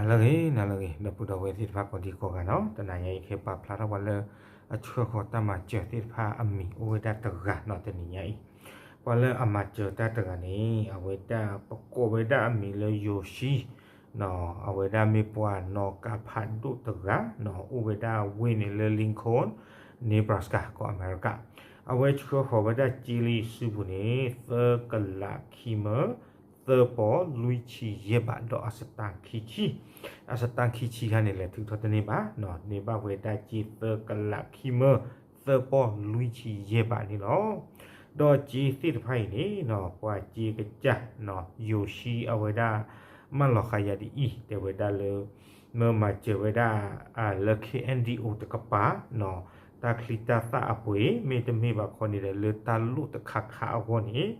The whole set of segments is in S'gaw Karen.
လၢအဂ့ၤ နၤလၢအဂ့ၤ ဒီပုၢ်ဒီဝဲၢ်သ့ၣ်တဖၣ်ကိးဒံကိးဂၤနီၤ, တနၤညါအံၤ ယကဟဲပာ်ဖျါထီၣ်ပှၤလၢ အဆှၢဃီၤတၢ်မၤစၢၤသ့ၣ်တဖၣ်အမံၤ အိၣ်ဝဲဒၣ်တဂၤနီၤ တနံၤညါအံၤ, ပှၤလၢအမၤစၢၤတၢ်တဂၤန့ၣ် အဝဲဒၣ်ပကိးဝဲဒၣ်အမံၤလၢ Yoshi အဝဲဒၣ်မ့ၢ်ပှၤနီၣ်ကါဖးဒိၣ်တဂၤနီၤ, အိၣ်ဝဲဒၣ်ဝ့ၢ်န့ၣ်လၢ Lincoln Nebraska ကီၢ်အမဲရကၤ, အဝဲဆှၢဃီၤဝဲဒၣ်စ့လံစုပူၤန့ၣ် သၢကလးခံမၢ သၢပီၢ်လွံၢ်ဆံယဲၢ်ဘး ဒီးအစတၣ်ခံဆံ, အစတၣ်ခံဆံခါန့ၣ် လဲၤထုးထီၣ်တန့ၢ်ဘၣ်နီၤ, န့ၢ်ဘၣ်ဝဲဒၣ်စ့သၢကလးခံမၢ သၢပီၢ်လွံၢ်ဆံယဲၢ်ဘးန့ၣ်လီၤ. ဒီးစ့သ့ၣ်တဖၣ်အံၤန့ၣ် ပှၤစ့ကစၢ် Yoshi အဝဲဒၣ် မၢလီၤဃာ်ယၤဒ်အံၤ တဲဝဲဒၣ်လၢ မၢမၤစၢၤဝဲဒၣ် လၢ K N D O တကပၤနီၤ, တၢ်ချံတၢ်သၣ်အပှ့ၤ မ့တမ့ၢ်ဘၣ်ခီန့ၣ်ဒီး လၢတၢ်လိၣ်တခါခါအဂီၢ်န့ၣ်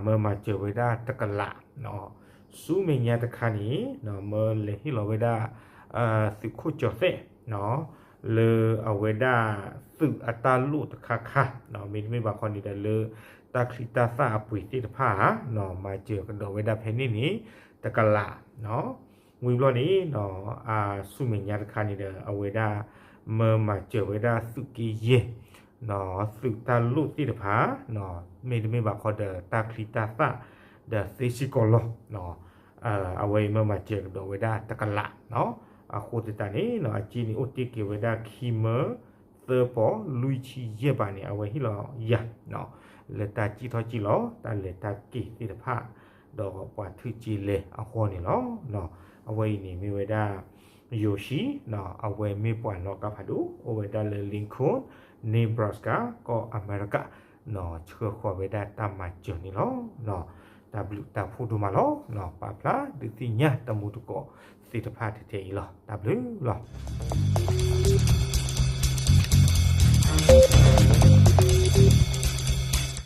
မၢမၤစၢၤဝဲဒၣ်တကလး, ဆူမဲာ်ညါတခါန့ၣ် မၢလဲၤဟ့ၣ်လီၤဝဲဒၣ် သုးခိၣ်ကၠီၤသဲး လၢအဝဲဒၣ်သုးအတၢ်လိၣ်တခါခါ, မ့တမ့ၢ်ဘၣ်ခီန့ၣ်ဒီး လၢတၢ်ချံတၢ်သၣ်အပှ့ၤသ့ၣ်တဖၣ်ဧါ, မၤစၢၤကဒီးဝဲဒၣ်ဖဲန့ၣ်န့ၣ် တကလး ဝံၤဘျီန့ၣ် ဆူမဲာ်ညါတခါန့ၣ်ဒီး အဝဲဒၣ် မၢမၤစၢၤဝဲဒၣ်သုးက့ယဲၢ် သုးတၢ်လိၣ်သ့ၣ်တဖၣ် မ့တမ့ၢ်ဘၣ်ခီဒီးတၢ်ချံတၢ်သၣ် ဒီးသ့စ့ၢ်ကီးလီၤ. အဝဲအံၤမၢမၤစၢၤကဒီးဝဲဒၣ်တကလး, အဃိသတးန့ၣ် အစ့န့ၣ်အိၣ်တ့ၢ်က့ၤဝဲဒၣ်ခံမၢ သၢပီၢ်လွံၢ်ဆံယဲၢ်ဘးန့ၣ် အဝဲဟ့ၣ်လီၤယၤ လၢတၢ်စံၣ်ထီၣ်စံၣ်လီၤ တၢ်လဲၤတၢ်က့ၤသ့ၣ်တဖၣ် ဒီးပှၤထုးစ့လဲၤအဂီၢ်န့ၣ်လီၤ. အဝဲအံၤန့ၣ်မ့ၢ်ဝဲဒၣ် Yoshi အဝဲမ့ၢ်ပှၤနီၣ်ကါဖးဒိၣ် အိၣ်ဝဲဒၣ်လၢ Lincoln Nebraska ကီၢ်အမဲရကၤ ဆှၢဃီၤဝဲဒၣ်တၢ်မၤစၢၤန့ၣ်လီၤ. တၢ်ဘျုးတၢ်ဖှိၣ်ဒိၣ်မးလီၤ. ပာ်ဖျါဒုးသ့ၣ်ညါတမူတကိးသ့ၣ်တဖၣ်ထဲထဲအံၤလီၤ. တၢ်ဘျုးလီၤ.